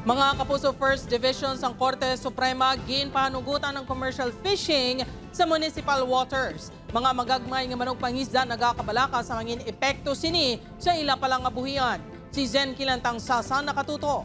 Mga kapuso, First Division sang Korte Suprema ginpahanugutan ng commercial fishing sa municipal waters. Mga magagmay nga manugpangisda nagakabalaka sa mangin epekto sini sa ila palangabuhian. Si Zen Kilantang Sasa nakatuto.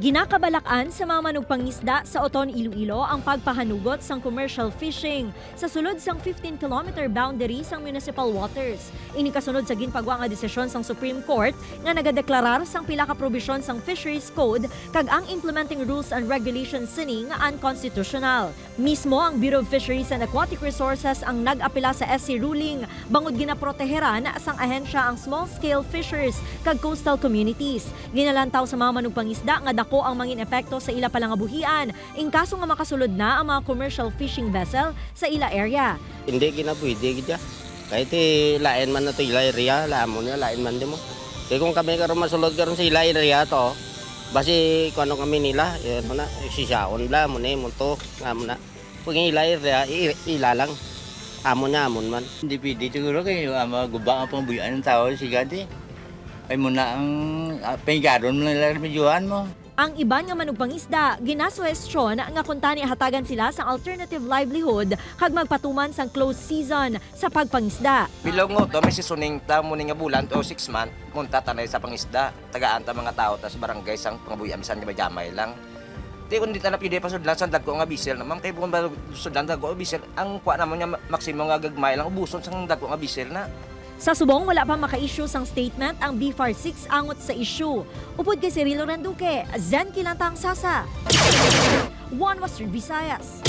Ginakabalakan sa mga manugpangisda sa Oton, Iloilo ang pagpahanugot sang commercial fishing sa sulod sang 15-kilometer boundary sang municipal waters. Ini kasunod sa ginpagwa nga desisyon sang Supreme Court nga nagadeklarar sang pila ka probisyon sang Fisheries Code kag ang implementing rules and regulations sini nga unconstitutional. Mismo ang Bureau of Fisheries and Aquatic Resources ang nag-apela sa SC ruling bangod ginaproteheran sang ahensya ang small-scale fishers kag coastal communities. Ginalantaw sa mga manugpangisda nga dako ang mangin epekto sa ila palangabuhian in kaso nga makasulod na ang mga commercial fishing vessel sa ila area. Hindi gina pwede gid. Kahit eh, lain man na to ila area, lain mo niya, lain man di mo. Kaya kung kami karon masulod karon sa ila area to, basi kung ano kami nila, yun mo na, sisaon bla mo na, multo, nga mo na. Kung yung ila area, ila lang. Amo niya, amon man. Hindi pwede siguro kayo ang guba ang pangbuyan ng tao sigad eh. Ay muna ang pinggaron mo nila remedyohan mo. Ang iban nga manugpangisda, ginasuhestyon nga kung tani hatagan sila sang alternative livelihood kag magpatuman sang closed season sa pagpangisda. Bilog ngo to, may seasoning ta mo nga bulan o 6 month, munta tanay sa pangisda. Tagaan ta mga tao ta sa barangay sang pangabuhi amisan nga gamay lang. Di kung di ta na pwede pasudlan sa dagko nga bisel na ma'am, kay kung sudlan dagko nga bisel, ang kuha namon nga maximum nga gagmay lang ubuson sang dagko nga bisel na. Sa subong, wala pa maka-issue sang statement ang BFAR 6 angot sa issue. Upod kay Cirilo Randuque, Zen Kilantang Sasa. One Western Visayas.